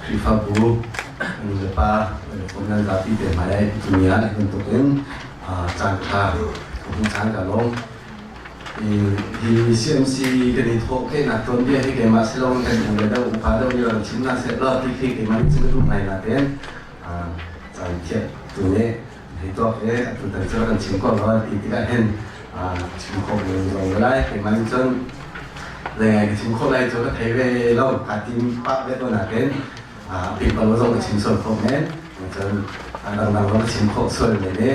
Khrihfabu nu le pa nan zapi te hmai tuni ah hi bantukin caan ṭha ka hmuh caan ka lawm. Hi CMC kan i thawh kehnak tuanbia hi keimah si loin kan u le deuh upa deuh nih rak chim hna seh law ti khi keimah nih cun ka duh ngai natein caan thiat tu nih hei tuak i atutan cu kan chim ko law ti tikah hin chim khawh ve zong lai. Keimah nih cun le ka chim khawh lai cu ka thei ve lo, kaa tim pah ve ko nakin pingpalo zong ka chim sual khawh men. Cun dangdang zong ka chim khawh sual men i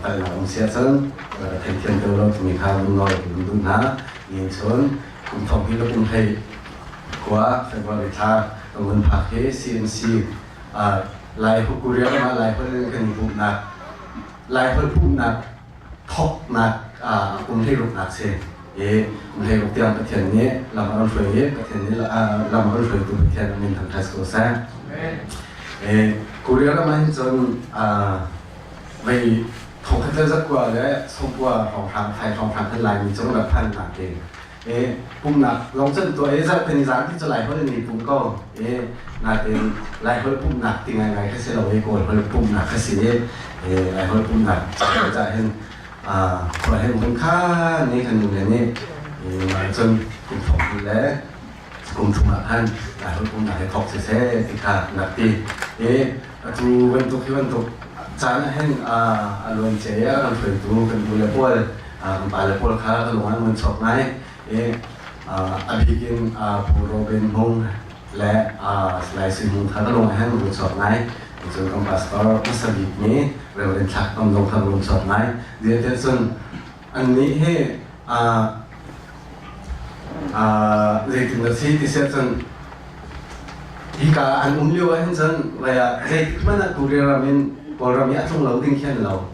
palhnak um si ahcun ka theithiam deuh lo timi kha vun nawl ka duh hna. Ni chun kum thong hi le kum hlei khua February thla kan vun phak hi CMC Lai Korea ram ah Laiholh kan i pumhnak, Laiholh pumhnak thawknak kum hleiruknak si. I kum 16 tiang Pathian nih lam a kan hruai i Pathian nih lam a kan hruaitu Pathian a min thangṭhat ko seh. Korea ram ah hin cun vei thongkhat le zakua le sawmkua hrawnghrang thai hrawnghrang khan Laimi cu rak phan nak ke e pumnak zong cun tuah i zarhpini zan ti cu Laiholh in i pum ko e natin Laiholh pumnak ti ngaingai kha si lo i Kawlholh pumnak kha si i Laiholh pumnak ca hin khua hen hun kha ni kan nu le nih cun kum thong le kum thum ah khan Laiholh pumnak hi thawk siseh ti kha nak ti i atu bantuk hi bantuk caan ah hin a luan cia i a kan hruaitu kan nu le pawl kan pa le pawl kha ka lung an mun chuak ngai i a bik in Pu Robin Hmung le Salai Sui Hmung kha ka lung hen mun chuak ngai. Cun kan pastor hmasa bik mi Reverend Thlak Tam zong kha ka lung chuak ngai. Zeitiah cun annih hi zeitin dah si ti siah cun hika an um lio ah hin cun zeitik hmanh ah Korea ram in Kawlram i a tlung lo ding khi an lo.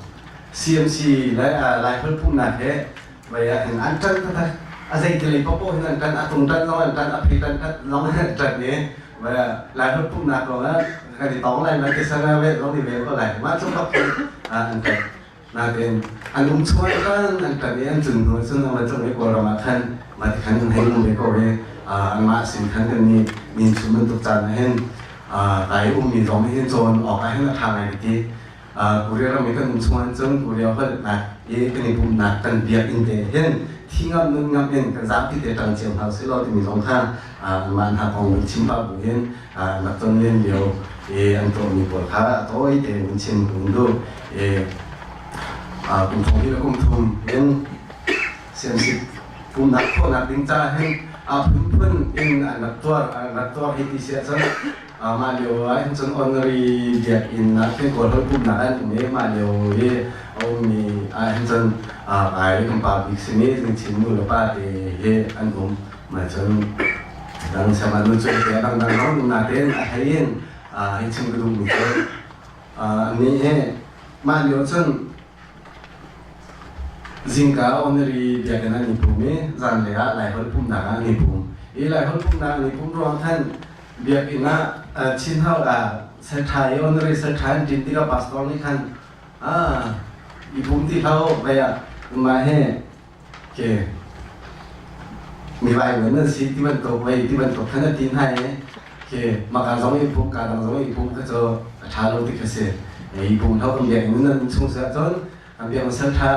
CMC le Laiholh pumhnak he vai ah hin an ṭan taktak. A zeiti lei paohpaoh hin an ṭan, a tung ṭan zong an ṭan, a phei ṭan zong an ṭan i vai ah Laiholh pumhnak ruang ah kan i tong lai ma ti sana ve zong i ve ko lai. Mah cu bak hin an ṭan. Nain an um chung ah khan an ṭan i an cun hnu cun an va tlung i Kawlram ah khan mah ti khan an hei um ve ko i anmah sin khan kan nih min chum bantuk caan ah hin tai ummi zong hin cawn awk ah hin a ṭha ngai ka ti. Korea ram i kan um chung ah cun Korea holhnak i kan i pumhnak kan biakinn te hin thi ngam nun ngam in kan zapi te ṭang cio hna usih law timi zong kha anmah hna kong vun chim pah bu hin rak ton len lio i an tuahmi pawl kha a tawi tein vun chim ka duh. I kum thong hi le kum thum in CMC pumnak khawhnak ding caah hin a phunphun in an rak tuar, an rak tuar hi ti si ahcun mah lio ah hin cun honorary biakinn ah khin Kawlholh pumhnak an um i mah lio i a ummi ah hin cun kai kan pa bik simi Zingchin nu le pa te hi an um. Mah cun dang siama nu cu te dangdang zong um natein a hlei in hei chim ka duhmi cu Nih hi mah lio cun zingka honorary biakinn an i pum i zanlei ah Laiholh pumhnak ah an i pum. I Laiholh pumhnak an i pum ruang khan biakinn ah Chin House ah salṭha i honorary salṭha an ṭin tikah pastor nih khan i pum ti hlah u, vei ah mah hi ke mi vai nan si ti bantuk vei ti bantuk khan a ti hna i ke maka zong i pum ka dang zong i pum kha cu a ṭha lo ti kha si. I pum hlo kan biakinn nan chung si ahcun kan biakinn sal ṭha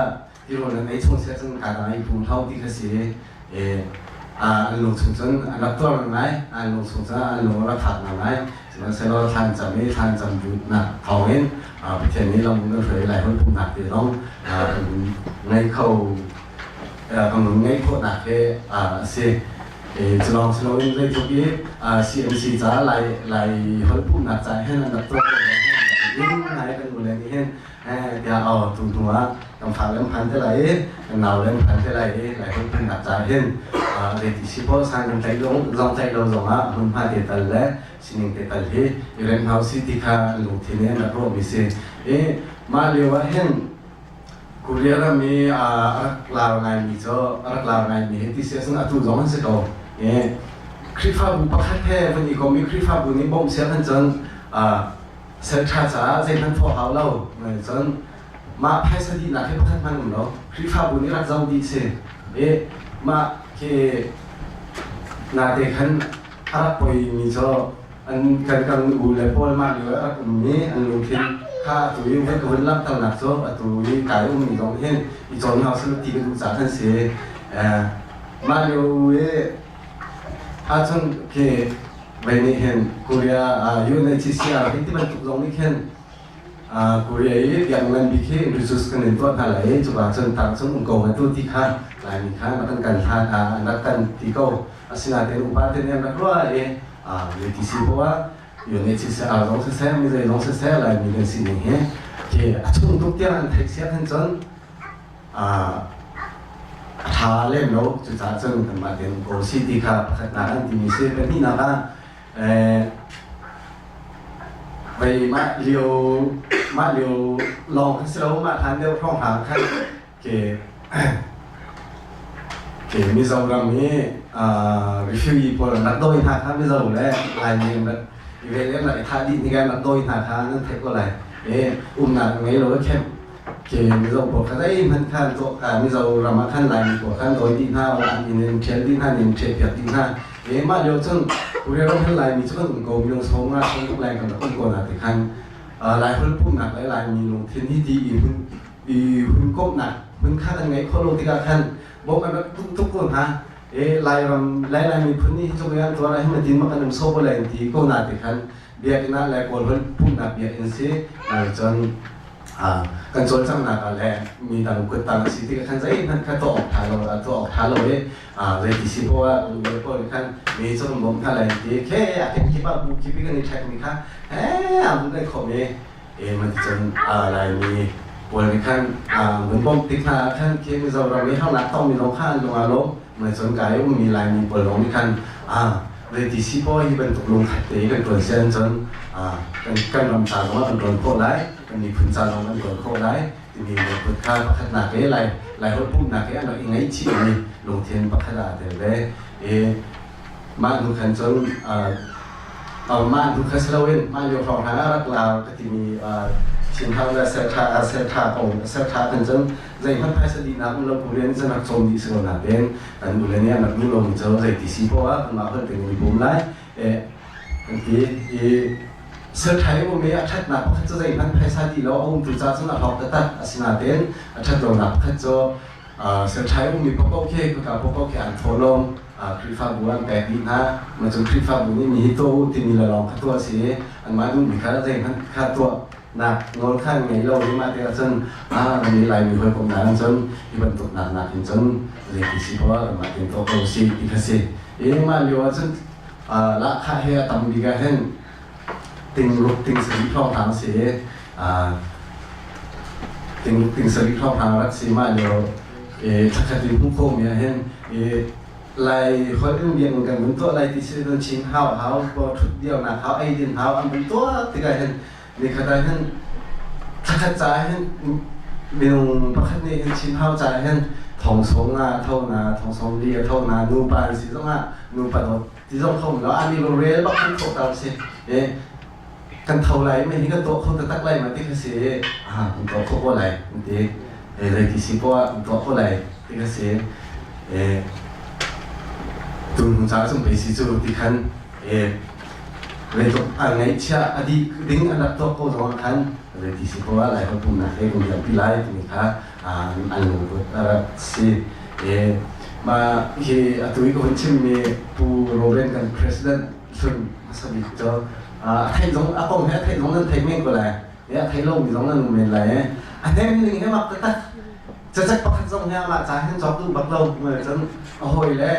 tirawl nan ei chung si ahcun ka dang i pum hlo ti kha si. E an lung chung cun an rak tuar ngai, an lung chung cun an lung a rak fak ngai. Sihmanhsehlaw thlan cam i thlan cam duhnak thawngin Pathian nih lam kan hruai lai hol pumnak te zong kan ngei kho kan ngeih khawhnak hi a si. Cu lawng si loin zeitluk i CMC ca Lai Lai holh pumnak ca hin an rak tuah in ngai kan u le nih hin tiah aw tu hnu ah kan fa le an phan te lai i kan nau le an phan te lai i Lai holh pumnak ca hin zeiti si paoh san kan tlaih zong tlaih lo zong ah hmunhma te tal le sining te tal hi i rem hau si ti kha an lungthin in an rak ruahmi si. I mah lio ah hin Korea ram i a rak lar ngaimi cu a rak lar ngaimi hi ti si ahcun atu zong an si ko. I Khrihfabu pakhat he vun i kom i Khrihfabu nih bawmh siang an cun sel ṭha caah zeihmanh thawh hau lo. Cun mah phaisa dihnak hi pakhat hmanh um lo. Khrihfabu nih rak zoh dih si. I mah khi nate khan a rak poimi cu. An kan kan u le pawl mah lio a rak ummi an lungthin kha atu i vun ka vun langhternak cu atu i kai ummi zong hin i cawn hna usih ti ka duh caah khan si. Mah lio i ahcun khi vei nih hin Korea UNHCR hi ti bantuk zong nih khin Korea i biakinn ngan bik hi introduce kan in tuah hna lai i cuka cun tang cun um ko hnga tu ti kha Laimi kha an rak kan hlan an rak kan ti ko. Asinain upa te nih an rak ruah i VTC poah UNHCR zong siseh mi zei zong siseh Laimi kan sining hi khi a chung tuk tiang an theih siak hin cun a ṭha lem lo. Cucaah cun kanmah tein ko si ti kha pakhatnak an timi si. Pahnihnak ah vei mah lio lawng khan si lo, mah hlan deuh hrawng hna khan ke ke Mizoram i refugee pawl an rak dawi hna kha, Mizo le Laimi an rak i vel an rak i thah dih ni an rak dawi hna kha nan theih ko lai. Umnak ngei lo khem ke Mizo pawl kha zeihmanh khan tuah Mizoram ah khan Laimi pawl khan dawi dih hna, an inn in ṭhial dih hna, inn ṭhial piak dih hna. Mah lio cun Korea ram hin Laimi cu kan um ko, minung sawm nga sawm lai kan rak um ko na ti khan Laiholh pumhnak le Laimi lungthin hi ti i hun i hun komhnak hmun kha kan ngeih khawh lo tikah khan bawmh an rak duh tuk ko hna. E Lairam Lai Lai miphun nih hi tluk in an tuar ah hin matin ma kan um sawh ko lai an ti ko na ti khan biakinn ah le Kawlholh pumhnak biakinn si cun kan cawlcanghnak ah le mi dang kuttang a si tikah khan zeihmanh kha tuah awk ṭha lo tuah awk ṭha lo i zei ti si poah ah lu le pawl khan mi cu kan bawmh hna lai ti khe a kenkip ah bu kip i kan i ṭhek mi kha he a mun kan khawm i e man cun Laimi pawl nih khan vun bawmh tik hna ah khan khi Mizoram i harnak tongmi zong kha an lung aa lawm. Mai cun kai ummi Laimi pawl zong nih khan zei ti si pawl hi bantuk lungkhat te kan ṭuan sian cun kan ram ca zong ah kan ṭuan khawh lai, kan miphun ca zong kan ṭuan khawh lai timi lungput kha pakhatnak he Lai Laiholh pumhnak he an rak i ngaihchihmi lungthin pakhat ah aa tel ve. I mah hnu khan cun mah hnu kha si loin mah lio hrawng hna ah rak lar ka timi Chinhang le Sertha Sertha kong Sertha khan cun zeihmanh phaisa dihnak um lo Korean cun rak cawm dih si ko nain kan ule nih an rak duh lomi cu zei ti si poah ah kanmah holh tein kan bawm lai kan ti i Sertha i um i a ṭhatnak pakhat cu zeihmanh phaisa dih lo a umtu ca cun a hlawk taktak. Asinain a ṭhat lonak pakhat cu Serṭhai ummi paohpaoh khi khaka paohpaoh khi an thawhlawm Khrihfabu an pek dih hna. Mah cun Khrihfabu nih mi hi tuah u timi le lawng kha tuah a si i anmah duhmi kha zeihmanh kha tuahnak nawl kha an ngei lo i mah tikah cun ram i Laimi hawikomhnak in cun hi bantuk nak nakin cun zeiti si poah kanmah tein tuah ko usih ti kha si. I mah lio ah cun lahkhah he a tam bik ah hin tingruk ting sarih hrawng a si i tingruk ting sarih hrawng rak si. Mah lio thlakhat in hmuh khawhmi ah hin Lai holh in biakinn kan vun tuah lai ti si cun Chin hau hau ṭhut diaunak hau eidin hau an vun tuah tikah hin nikhat ah hin thlakhat ca hin minung pakhat nih hin Chin hau ca hin thong sawm nga tho na thong sawm li a tho na nupa an si zongah nupa dawt ti zong kho lo ani lo rel bak kan khawh ta si e kan tho lai me hi kan tuah kho taktak lai ma ti kha si a kan tuah kho ko lai ti e zei ti si poah kan tuah ko lai ti kha si e tu ca chung pe si cu ti khan e leitluk a ngaihchia a dih ding an rak tuah ko zong ah khan zei ti si poah lai ho pumnak he kan diam pi lai timi kha an lungput a rak si. E mah hi atu i ka hun chimmi Pu Roben kan president hlun hmasa bik cu a theih zong a kong he a theih zong nan thei men ko lai e a thei lomi zong nan um men lai e a hnem ning he mak taktak cacek pakhat zong he amah ca hin cawk duh bak lo cun a hawi le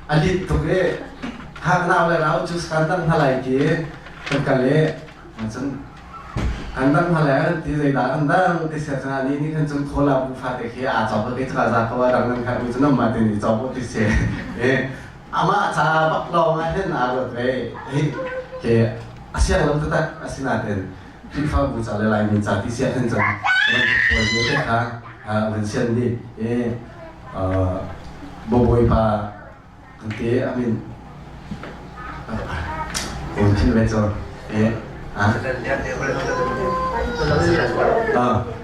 a lit tuk i hak nau le rau cu kan dang hna lai ti kan kal i cun An dang hna le ti zeidah an dang ti sia cun ni nih khan cun khawl ah bu fate khi aa cawk ke caka za ko a dang nan khat mi cu namah te nih cawk ti si e amah ca bak lawng ah hin aa ruat ve hi ke a siang lo taktak. Asinain Khrihfabu ca le Laimi ca ti sia khan cun pawl te kha van sian dih e bawipa Te amin thil ve cu e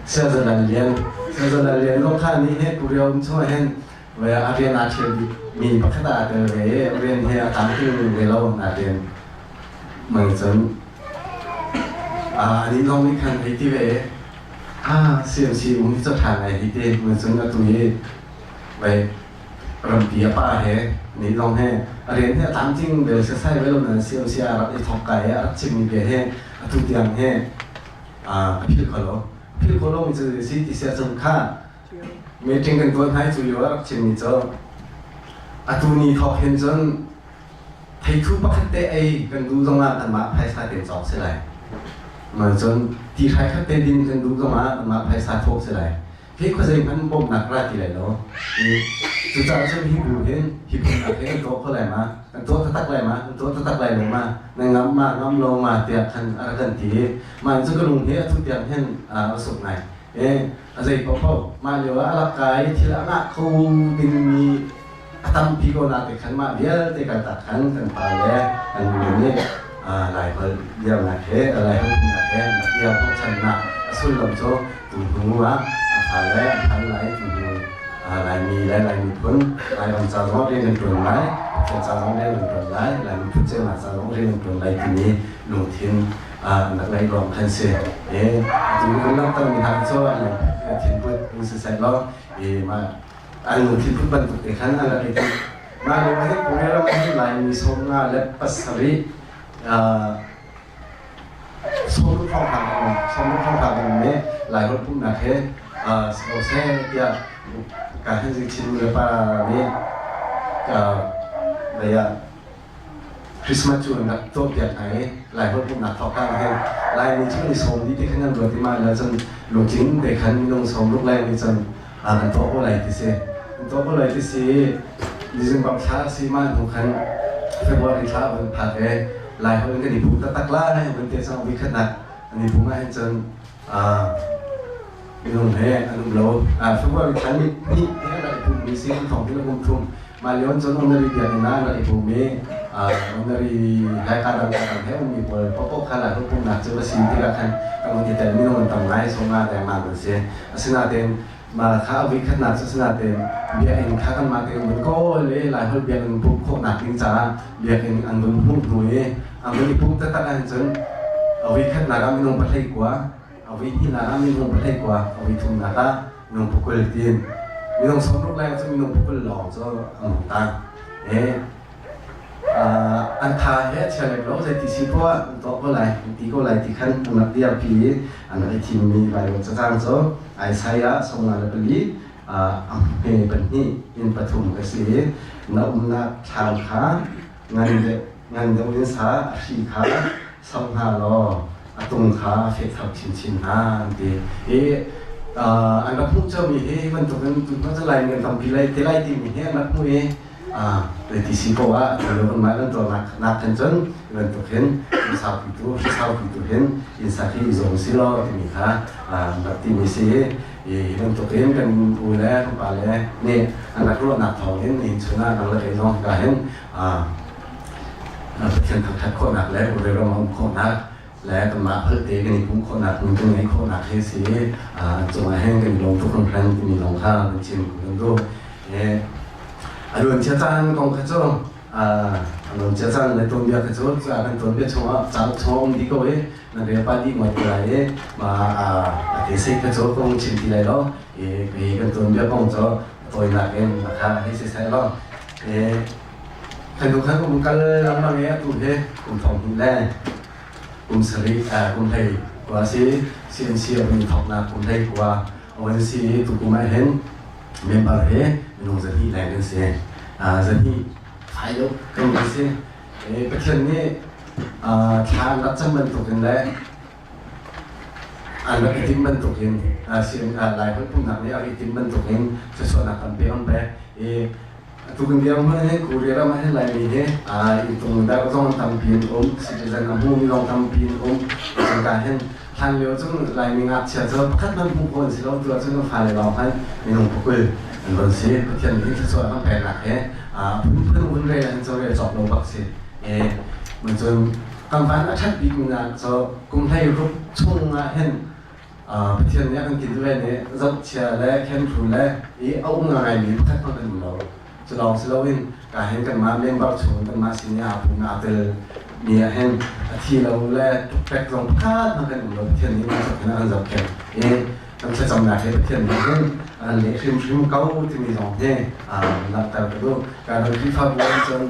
Siazalan Lian Siazalan Lian zong kha ni he Korea um chung hin ve a rian aa ṭhial bik mi pakhat ah aa tel ve i rian he a tlamtling ve lo na rian. Mang cun anih zong nih khan hei ti ve CMC um hi cu ṭha ngai hei ti. Mang cun atu hi vai rampi a pa he nih zong he a rian he a tlamtling bel sesai ve lo nain CMC ah a rak i thawk kai i a rak chimmi bia he atu tiang he a philh kho lo. Philh kho lomi cu si ti si ahcun kha meeting kan tuah hna i cu lio ah rak chimmi cu atu ni thawk hin cun Theithu pakhat te ei kan duh zongah kanmah phaisa ten cawk si lai. Cun ti hrai khat te din kan duh zongah kanmah phaisa thawh si lai. Hi khuazei hmanh bawmhnak ra ti lai lo. Cucaah cun hi bu hin hi bawmhnak hi kan tuah kho lai ma? Kan tuah taktak lai ma? Kan tuah taktak lai lo ma? Na ngam ma? Ngam lo ma? tiah khan a rak kan ti. Mah cu ka lung hi atu tiang hin a suk ngai. A zei paohpaoh mah lio ah a lak kai thil a ngah kho dingmi a tampi ko na te khan mah vialte kaltak khan kan pa le kan nu nih Laiholh dirnak he Laiholh umnak he nak dir hnawhchannak a sullam cu tu hnu ah an fale an phan lai tu hnu Laimi le Lai miphun Lairam ca zong rian kan ṭuan lai Pathian ca zong rian kan ṭuan lai Lai miphun ceunak ca zong rian kan ṭuan lai timi lungthin an rak ngeih ruang khan si. Atu kan langhtermi hna cu an thinput in siseh law mah an lungthin put bantuk te khan an rak i timh. Mah lio ah hin Korea ram ah hin Laimi 57 sawmruk hrawnghrang kan um. 60 hrawnghrang kan um i Laiholh pumhnak he si ko seh tiah ka hin Chin nu le pa nih lei ah Christmas cu an rak tuahpiak hna i Laiholh pumhnak thawk ah hin Laimi cu kan i sawm dih ti khan kan ruat i mah le cun lungtling te khan minung 60 leng nih cun kan tuah ko lai ti si. Kan tuah ko lai ti si i nizing bang thla a si mah hnu khan February thla a vun phak i Laiholh in kan i pum taktak lai vun ti cang voi khatnak an i pum ahhin cun minung he an um lo. February thla ni hnih he an rak i pummi si thong hi kum thum. Mah lio cun Onari biakinn ah an rak i pum i Onari he kadang kadang he ummi pawl paohpaoh kha Laiholh pumhnak cu va si tikah khan kan hun i tel minung an tam ngai sawmnga dengmang an si. Asinain mah kha a voikhatnak cu asinain biakinn kha kanmah tein vun kawl i Laiholh biakinn pumh khawhnak ding caah biakinn an vun hmuh hnu i an vun i pumh taktak ahhin cun a voikhatnak ah minung 19, a voihnihnak ah minung 19, a voithumnak ah minung 20 tiin minung 60 leng cu minung 20 lawng cu an hung tang. An tha he a chia lem lo zeiti si poah an tuah ko lai an ti ko lai ti khan an rak dirpi i an rak i thimmi Baibal cacang cu Isaiah 54 a hme pahnih in pathum ka si i na umnak thlam kha ngan deuh ngan deuh in sa a hri kha samh hna law a tung kha fehter chinchin hna an ti i an rak hmuh ciomi hi bantukin tu hna cu Laimi kan tampi lai te lai timi hi an rak hmuh i zeiti si poah ah atu kan mah kan tuahnak nak khan cun bantuk hin inn saupi tu hri saupi tu hin inn sak hi i zuam si law timi kha rak timi si i hi bantuk in kan u le kan pa le nih an rak ruahnak thawng in nihin chun ah nang le kei zong hika hin Pathian thangṭhat khawhnak le ram um khawhnak le kanmah holhte kan i pumh khawhnak hmun kan ngeih khawhnak hi si i cungah hin kan i lawm tuk hringhran timi zong kha kan chim kan duh. A luancia caan kong kha cu a luancia caan le tuanbia kha cu kan tuanbia chungah cauk chungah um dih ko i nan rel pah dih ngawt ko lai i ma a te sei kha cu kong chim ti lai lo i kan tuanbia kong cu tawinak in kha hei si seh law kan hnu khan kum kal lengmang i atu hi kum thong hnih le kum sarih kum hlei kua si CNC a vun thawknak kum hlei kua a vun si i tukum ah hin member hi minung 200 leng kan si 200 fai deuh kan vun si. Pathian nih thla an rak cam bantukin le an rak i tim bantukin Laiholh pumhnak nih a rak i tim bantukin thluachuahnak tampi an pek i atu kan dirhmun hin Korea ram ah hin Laimi hi inntung deuh zong tampi an um, citizen a hmumi zong tampi an um. Cuka hin hlan lio cun Laimi ngakchia cu pakhat hmanh hmuh khawh an si lo, tu ahcun an fale lawng hmanh minung 20 an von si. Pathian nih thluachuah kan peknak he phunphun vun rel an cu rel cawk lo bak si. Cun kan van a ṭhat bikmi nak cu kum 16 chung ah hin Pathian nih a kan kilven i zohchia le khenhru le i a um ngaimi pakhat hmanh kan um lo. Cu lawng si loin ka hin kanmah member chung kanmah sin i aa pum aa tel mi ah hin a thi lo le tukpek zong pakhat hmanh kan um lo. Pathian nih nan an zohkhenh i kan thlacamnak hi Pathian nih hin an leh hrimhrim ko timi zong hi langhter ka duh. Kan Khrihfabu ah cun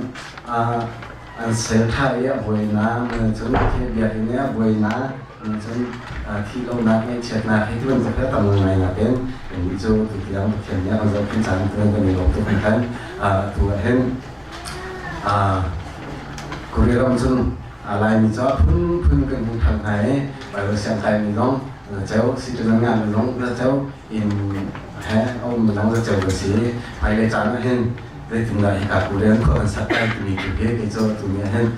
an sel ṭha i a buainak, cun biakinn i a buainak, cun thi lonak, ngaihchiatnak hi ti bantuk hi a tam ngai nakin kannih cu tutiang Pathian nih a kan zohkhenh caan kan i lawm tuk hringhran. Atu ah hin Korea ram cun Laimi cu a phunphun kan hmu ṭhan hna i Bible siangkaimi zong zaceo, citizen ngahmi zong zaceo, inn he a ummi zong zaceo kan si i hmailei caan ah hin zeitindah hika Korean khua kan sak lai timi tu hi kei cu atu ni ah hin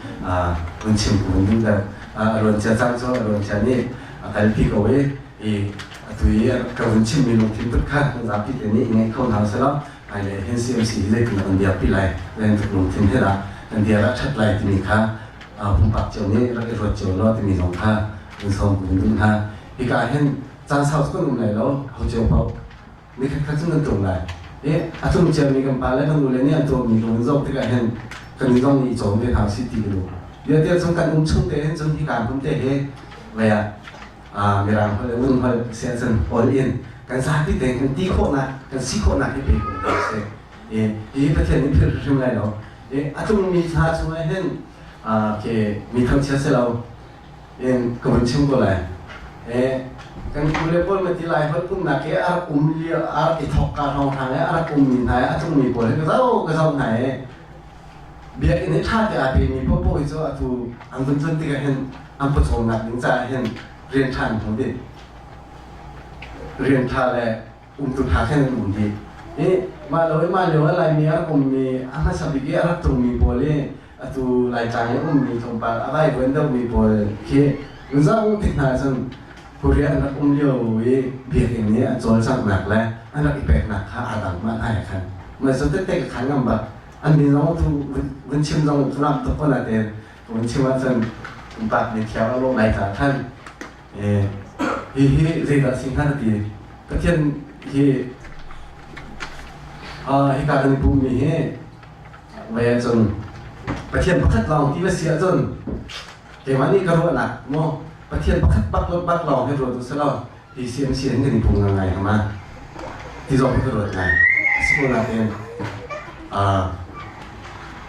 vun chim ku vun duh deuh. A luancia caan cu a luancia nih a kalpi ko i i atu i ka vun chimmi lungthin put kha kan zapi te nih i ngeih kho hna usih law hmailei hin CMC hi zeitindah kan dirpi lai, zeibantuk lungthin he dah kan dir ah ṭhat lai timi kha pumpak cio nih rak i ruat cio law timi zong kha in sawm kan duh hna. Hika ah hin caan sau cu kan um lai lo, ho cio paoh nikhat khat cun kan tlung lai. I a tlung ciami kan pa le kan nule nih an tuahmi lung in zoh tikah hin kan nih zong nih i cawm ve hna usih ti ka duh. Tiah cun kan um chung te hin cun hika hmun te hi lei ah Mirang holh le vun holh si ahcun all in kan zapi tein kan ti khawhnak kan si khawhnak hi pe ko hna sih. Hi Pathian nih philh hrim lai lo. A tlungmi hna chungah hin ke mi thangchia si lo in ka vun chim ko lai. Kan pu le pawl mati lai holh pumnak i a rak um lio a rak i thawk ka hrawng hrang i a rak ummi hna i a tlungmi pawl hi ka zoh ka zoh hna i biakinn i ṭha te aa pemi paohpaoh hi cu atu an vun tlun tikah hin an pawcawmnak ding caah hin rian ṭha an hmu dih. Rian ṭha le umtu ṭha khin an um dih. I mah lo i mah lio ah Laimi a rak ummi a hmasa bik i a rak tlungmi pawl i atu Laitlang i ummi tlawmpal a vaivuan deuhmi pawl khi zoh tik hna ahcun Korea an rak um lio i biakinn i an cawlcanghnak le an rak i peknak kha aa dang mah hna khan. Mah cu tette ka khan ngam bak. An min zong tu vun chim zong ka lamh tuk ko nain vun chim ahcun pumpak nih thiang a lawh lai caah khan hihi zeidah si hnga na ti? Pathian hi hika kan i pummi hi vei ahcun Pathian pakhat lawng ti va si ahcun keimah nih ka ruahnak maw Pathian pakhat bak bak lawng hi ruat u selaw hi CMC in kan i pum ngai hnga ma ti zong hi ka ruat ngai. Asinain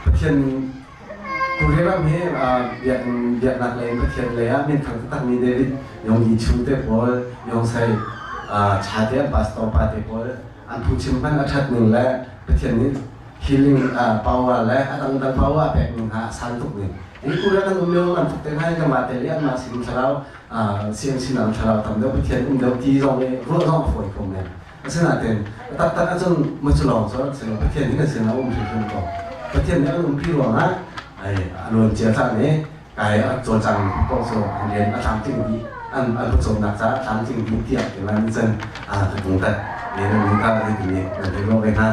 Pathian Korea ram hi biaknak lei in Pathian lei ah minthang taktakmi David Yonggi Chu te pawl, Yongse Cha te an pastor pa te pawl an phungchim hmanh a ṭhat ning le Pathian nih healing power le a dangdang power a pek ning hna a san tuk ning. Hi Korea kan um lio an tuk te hna kanmah te le anmah sin thlarau CMC nam thlarau tam deuh Pathian um deuh ti zong i ruah zong a fawi ko men. Asinain a taktak ahcun macu lawng cu a si lo. Pathian hi kan sinah a um hrimhrim ko. Pathian nih an umpi ruangah ai a luan cia cang i kai a cawlcang paoh cu an rian a tlamtling dih an an pawcawmnak caah a tlamtling dih tiah keimah nih cun ka tungtat. Nan min ta timi nan thei ruah ve hna.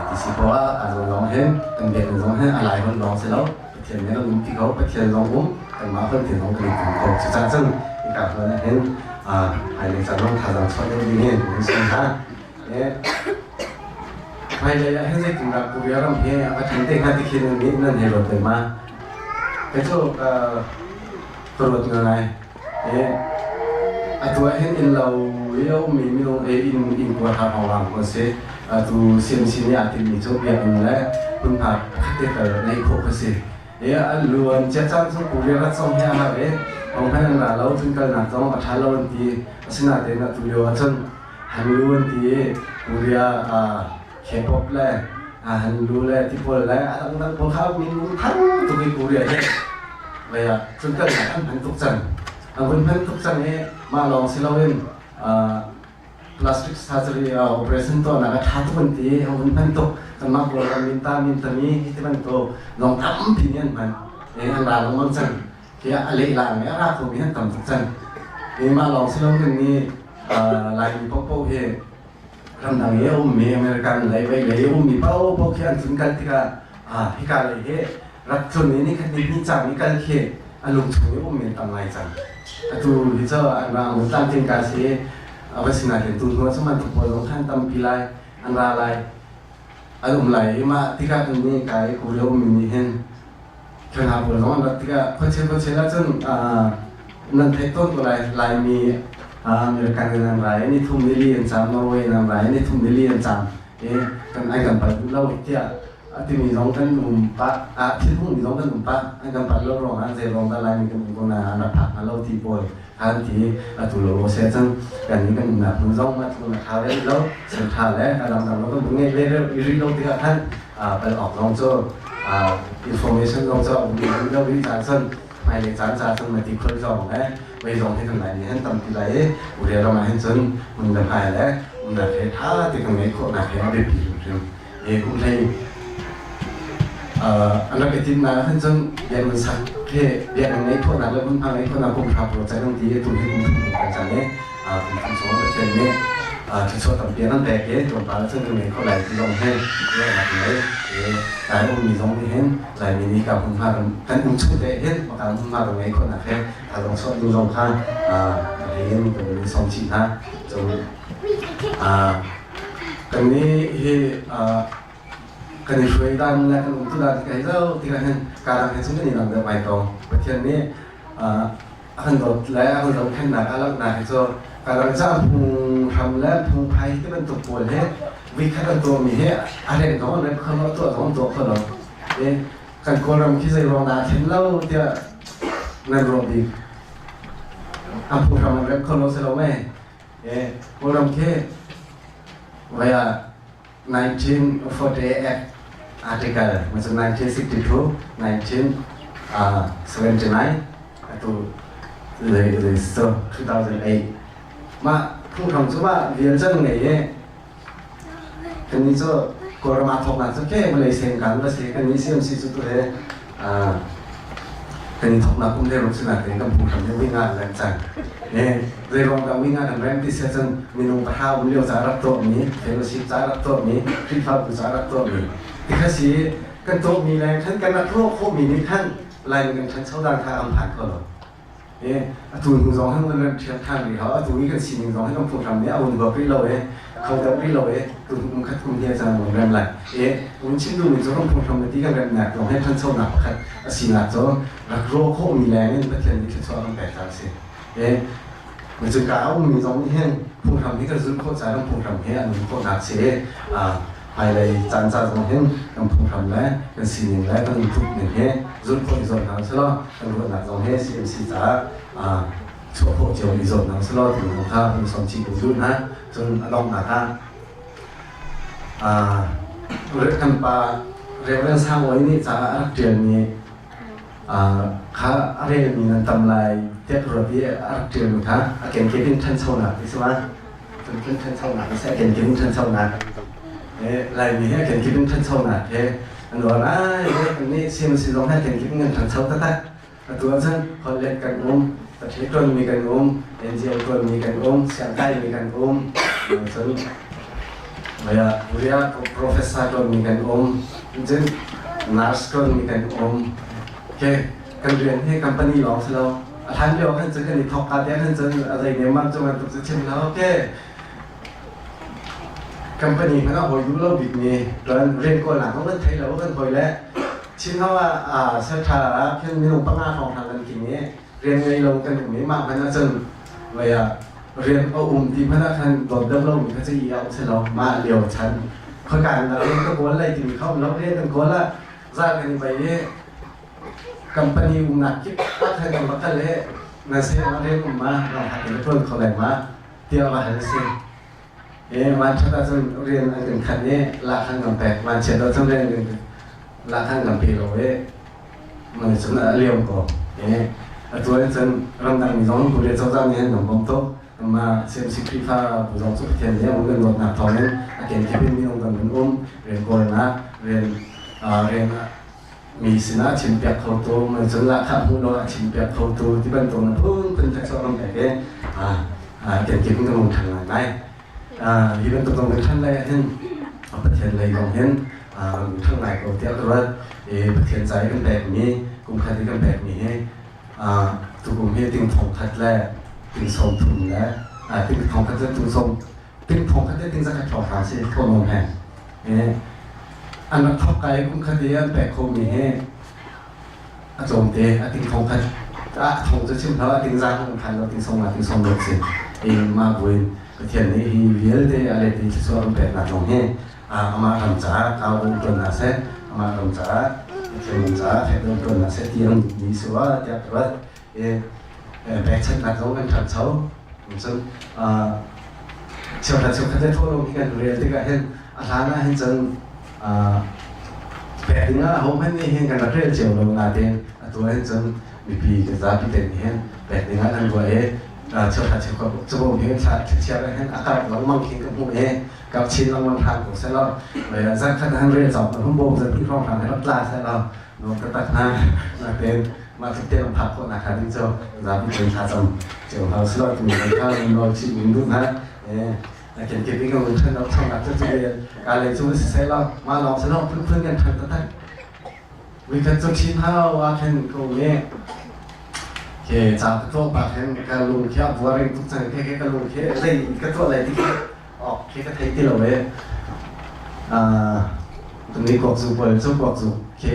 Ti si poah a zong zong hin kan biakinn zong hin a lai hon lawng si lo. Pathian nih an um ti ko. Pathian zong um kanmah hon ti zong kan i tum ko. Cucaah cun hika hmun ah hin hmailei caan zong thazaang chuah deuh ding hin kan sung hna. Hmailei ah hin zeitindah Korea ram hi a va ṭhan te hnga ti khi nan nih nan hei ruat ve ma? Kei cu ka ruat ngai. Atu ah hin innlo i a ummi minung inn inn kua hna hawng ko si. Atu CMC nih aa timhmi cu biakinn le hmunhma pakhat te tal ngeih khawh kha si. A luan cia caan cu Korea rat zong hi a har i hohmanh an ra lo, cun kalnak zong a ṭha lo an ti. Asinain atu lio ahcun Hanlu an ti i Korea K-pop le Hanlu le tipawl le a dangdang pawl kha min thang tuk i Korea hi lei ah cun kalnak an hman tuk cang. An vun hman tuk cang i mah lawng si loin plastic surgery operation tuahnak a ṭha tuk an ti a vun hman tuk. Kanmah Kawlram min ta min tami hi ti bantuk zong tampi nih an hman. An ra lengmang cang. Tiah a lehlang i a ra khomi an tam tuk cang. Mah lawng si lo kan nih Laimi paohpaoh hi ramdang i a ummi American lei vei lei a ummi paohpaoh khi an tlun kal tikah hika lei hi rak tlun i nikhat ni hnih cang i kal khi a lungchung i ummi an tam ngai cang. Atu hi cu an ra an tlamtling ka si i a va sinain tu hnu ah cun bantuk pawl zong khan tampi lai an ra lai an um lai i mah tikah kan nih ka i Korea ummi nih hin. Thil hna pawl zong an rat tikah khuachia khuachia ahcun nan theih tawn ko lai. Laimi American in an ra i nithum nili an caam, Norway in an ra i nithum nili an caam i kan an kan pal duh lo tiah a timi zong kan um pah, thinhungmi zong kan um pah. An kan pal lo ruangah zei ruang dah Laimi kan um ko na an rak phak hnga lo ti pawl kha an ti. Atu lo lo seh cun kan nih kan umnak hmun zong mah tluk na ṭha ve lo, sel ṭha le a dangdang lo kan vun ngeih ve rih lo tikah khan pal awk zong cu information zong cu a um rih lo rih caan cun hmailei caan ca cun mati khul zong le mei zong hi kan lai nih hin tampi lai i Uriah ram ah hin cun hmun le hmai le umnak he ṭha te kan ngeih khawhnak he a biapi hrimhrim. E kum hlei an rak i timhnak ah khan cun biakinn sak he biakinn ngeih khawhnak le hmunhma ngeih khawhnak kum hra project an ti i tu hi kum thum kan cang i kum thum chung Pathian nih thluachuah tampi an pek i tlawmpal cun kan ngei kho lai ti zong hin ruahnak ngei i Lai ummi zong nih hin Laimi nih ka hmunhma kan um chung te hin maka hmunhma kan ngeih khawhnak he tha zong chuah ding zong kha a hlei in kan in sawm chih hna. Cun kan nih hi kan i hruai dan le kan umtu dan ti kai zo tikah hin kadang he cun kan i dang deuh ngai ko. Pathian nih a kan dawt le a kan zohkhenhnak a langhnak hi cu kadang ca phung hram le phungphai ti bantuk pawl hi vikhat an tuahmi hi a reng zong an reng kho lo, tuah zong an tuah kho lo. Kan Kawlram khi zei ruang dah a thlen lo tiah nan ruah bik? A phunghram an remh kho lo si lo mei? Kawlram khi vai ah 1948 Act article 1962 1979 atu zei so 2008 mah phunghram cu mah vial can ngei i kannih cu Kawlram aa thawknak cu ke Malaysia in kan va si kannih CMC cu tu he kan i thawknak kum le ruk sinak in kan phunghram hi winga an rem cang. Zei ruang dah winga kan rem ti sia cun minung pahra um lio ca rak tuahmi, fellowship ca rak tuahmi, Khrihfabu ca rak tuahmi ti kha si kan tuahmi leng khan kan rak ruah khawhmi nih khan Laimi kan ṭhancho dan kha an phan kho lo. Atu hnu zong hin kan ṭhiam ṭhan rih hau. Atu i kan sining zong hi kan phunghram nih a un huap rih lo i kho deuh rih lo i tu kum khat kum hnih caan kan rem lai. Un chim duhmi cu kan phunghram ti kan remnak zong hi ṭhanchonak pakhat a sinak cu rak ruah khawhmi leng in Pathian nih thluachuah kan pek caah a si. Cuka a ummi zong nih hin phunghram hi kan zulh khawh caah kan phunghram hi an um khawhnak si i hmailei caan ca zong hin kan phunghram le kan sining le kan umtuk ning hi zulh khawh i zuam hna usih kan ruahnak zong hi CMC caah chuah khawh cio i zuam hna usih law ti zong kha kan sawm chih kan duh hna. Cun a donghnak ah kan pa Reverend Sang Awi nih ca a rak ṭialmi kha a relmi nan tam lai tiah ka ruat i a rak ṭialmi kha a kenkip in ṭhanchonak ti si ma? Cun ṭhanchonak a si a kenkip in ṭhanchonak. Laimi hi a kenkip in ṭhanchonak he an uar ai kannih CMC zong hi a kenkip in kan ṭhancho taktak. Atu ahcun holhlet kan um, paṭhi ṭuanmi kan um, NGO ṭuanmi kan um, siangkaimi kan um, cun Ria professor ṭuanmi kan um, cun nurse ṭuanmi kan um. Okay, kan rian hi company lawng si lo. A hlan lio khan cun kan i thawk ka te khan cun a zei nemam cu bantuk cu chim lo. Okay, company hmanh a hawi duh lo bik mi ṭuan rian kawlnak zong kan thei lo kan hawi le Chin ho ah Central ah khin minung panga hrawng hrang kan king i rian ngei lo kan um i mah hmanh ah cun vei ah rian a um ti hmanh ah khan dawt deuh lomi kha cu i a um si lo mah lio chan khoika in dah rian ka kawl lai timi kha um lo rian kan kawl ah za kan i bei i company umnak kip ah khan kan va kal i nan se ah rian um ma rang hat in ṭuan kho lai ma tiah va hal si e vanṭhat ahcun rian an kan khan i lahkhan kan pek vanchiat ahcun rian lahkhan kan pe lo i man cun a liam ko e atu ah cun ramdang mi zong Korea cozah nih an kan bawmh tuk mah CMC Khrihfa bu zong cu Pathian nih a kan dawtnak thawngin a kenkip in minung kan kan um rian kawlnak rian rian mi sinah chimpiak khotu man cun lahkhah hmuh lo ah chimpiak khotu ti bantuk na phunphun thluachuah kan pek i kenkip in kan um ṭhan ngaingai. Hi bantuk zong kan ṭhan lai ahhin Pathian lei zong hin ṭhang ngai ko tiah ka ruat. I Pathian ca i kan pekmi kum khat i kan pekmi hi tukum hi ting thong khat le ting sawm thum le ting thong khat le ting sawm ting thong khat le ting zakhat hrawng si thawhlawm he an rak thawk ka i kum khat i an pek khomi hi. A tlawmte a ting thong khat a thong cu chim hlah a ting za kan phan lo ting song la ting song lo si. E ma buin Pathian nih hi vialte a let in thluachuah kan peknak zong hi amah ram caah kau um tuan hna seh, amah ram caah Pathian ram caah fek um tuan hna seh ti an duhmi si rua tiah ka ruat. E pekchanhnak zong kan ṭhancho. Cun cheukhat cheukhat le thawhlawm hi kan rel tikah hin a hlan ah hin cun pek ding ah ahohmanh nih hin kan rak rel cio lo nain atu ah hin cun mipi kan zapi te nih hin pek ding ah kan ruah i cheukhat cheukhat cabawm hi thla thlachiar ah hin a karh lengmang khin ka hmuh i kap chin lengmang hram ko seh law zarkhat han rel cawk na hum bawm zan hnih hrawng hram hi rak tla seh law nuam taktak hna nain mah tluk te phak khawh nak hnga ding cu zapi tein thla cam cio hna usih timi kan kha nawl chih min duh hna. A kenkip in kan vun ṭhan lo chawngnak cu cu ka lei cu si seh law mah lawng si lo phunphun kan ṭhan taktak. Voikhat cu ṭhin hau ah khin ka um i ke ca ka tuah pah khin ka lung khi a buaring tuk cang ke ka lung khi zei ka tuah lai ti khi awk khi ka thei ti lo i tuni kuak zu pawl cu kuak zu khi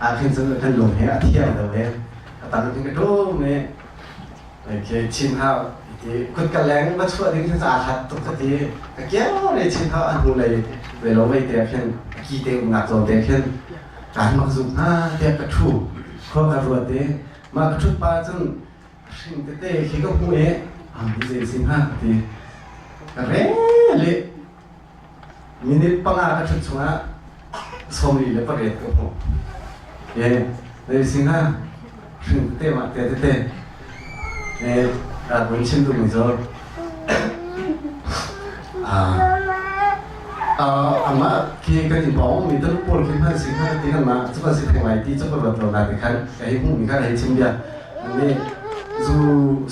ah khin cun kan lung he a thiang lo i a tang khin ka ṭum i ke chin hau ti kut ka leng va chuah ding khi ca hlat tuk ka ti ka keo le chin hau a hnu lei ve lo mei te khin a ki te umnak zawn te khin kaan mak zuk hna tiah ka ṭhu khua ka ruat i mah ka ṭhut pa cun hring tete khi ka hmuh i hi zei si hnga ka ti. Ka re le minute 5 ka ṭhut chungah 48 ka hmuh. E zei si hnga hring tete mah te tete e rak vun chim duhmi cu amah khi kan i bawng mi Tuluk pawl khi hman si hnga ti kan mah cu kan si theng lai ti cu ka ruat lo na ti khan ka hi hmuhmi kha hei chim bia. Nih zu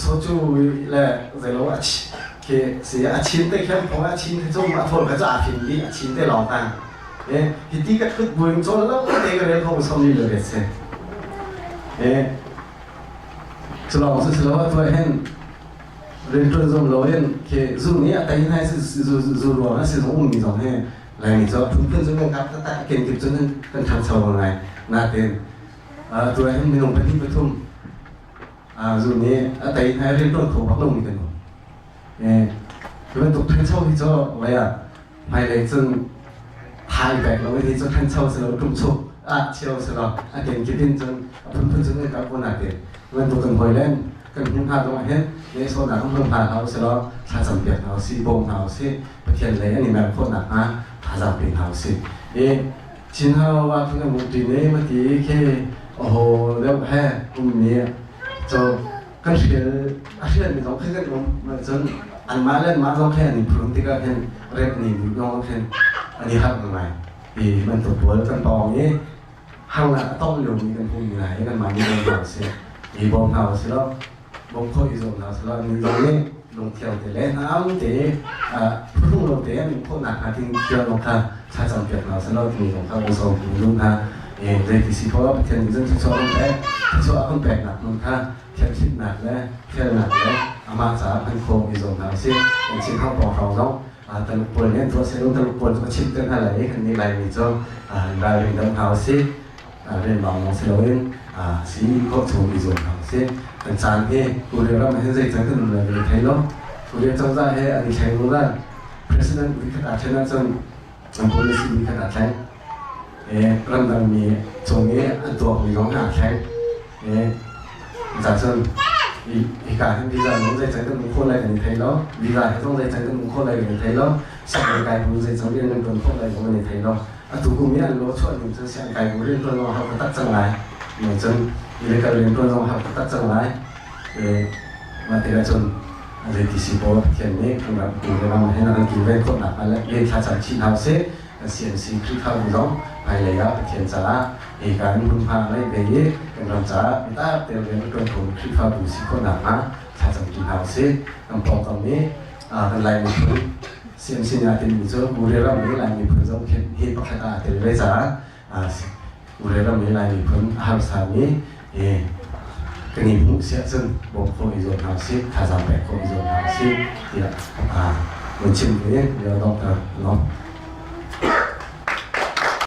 soju le zeilo a khi si a chin te khem phong a chin khi cung a thol kha cu a fim dih a chin te lawng tang e hi ti ka thut buin chawl lo te ka rel kho som ni le vet se e cu lawng cu si lo atu hin riantuan zong lo in khi zu nih a tei nai zu zu ruang a si zong ummi zong hi Laimi cu phunphun cu kan kap taktak kenkip cun kan ṭhangcho ngai natin Tu ah hin minung pahnih pathum zu nih a tei hna i rianṭuan kho bak lomi kan um. Hi bantuk ṭhancho hi cu vei ah hmailei cun thai pek lo hi cu ṭhancho si lo ṭumchuk ah chio si lo a kenkip in cun a phunphun cun kan kal ko natin hi bantuk kan hawi len kan hmuh hna zong ah hin nehsawhnak kan hmu hna hlah usih law thlacam piak hna usih bawm hna usih Pathian lei an i mer khawh nakhnga thazaang pe hna usih. Chinhau ah khin kan umṭi ne ma ti khi aho deuh he ummi cu kan hrial a hrialmi zong khi kan um cun anmah le anmah zong khi an i phurun tikah hin rep ni duh zong khin an i harh ngai hi bantuk pawl kan tawng i harnak a tong liomi kan hmuhmi hna hi kanmah nih bawm hna usih i bawm hna usih law bawm khawh i zuam hna usih law an zong nih lungthiang te le hnangam te phuhrung lo te an um khawh nakhnga ding tiang zong kha thlacam piak hna usih law timi zong kha kan sawm lung hna zeiti si poah Pathian nih cun thluachuah kan pek thluachuah a kan peknak hmun kha thianhhlimhnak le felnak le amah caah hman khawh i zuam hna usih kan chin hau pawng hrawng zong Taluk pawl nih an tuah sehlaw Taluk pawl cu ka chimh te hna lai i kan nih Laimi cu ralring deuh hna usih rian lawng si loin si khawh chung i zuam hna usih. Kan caan hi Korea ram ah hin zei can kan um lai kan thei lo. Korea cozah he an i thleng zungzal. President voikhat aa thlen ahcun an policy voikhat aa thleng. Ramdang mi cung i an tuakmi zong aa thleng. Cun hika hin visa zong zei can kan um khawh lai kan i thei lo. Visa he zong zei can kan um khawh lai kan i thei lo. Sianginn kai bu zei can rian kan tuan khawh lai zong kan i thei lo. Atu kum i an law chuah ning cun sianginn kai bu rian tuan zong a har taktak cang lai. Cun illegal rian tuan zong a har taktak cang lai. Mah tikah cun zeiti si pawl Pathian nih kan ram tu le ram hin a kan kilven khawh nakhnga le len thla cam chih hna usih. Kan CMC Khrihfabu zong hmailei ah Pathian caah hika in hmunhma a ngeih ve i kan ram caah biatak tein rian a ṭuan khomi Khrihfabu si khawh nakhnga thlacam ṭi hna usih. Kan pawngkam i kan Lai miphun CMC nih aa tinhmi cu Korea ram i Lai miphun zong khin hi pakhat ah aa tel ve caah Korea ram i Lai miphun a harsami kan i hmuh si ahcun bawmh khawh i zuam hna usih, thazaang pek khawh i zuam hna usih tiah vun chim ve i doctor no.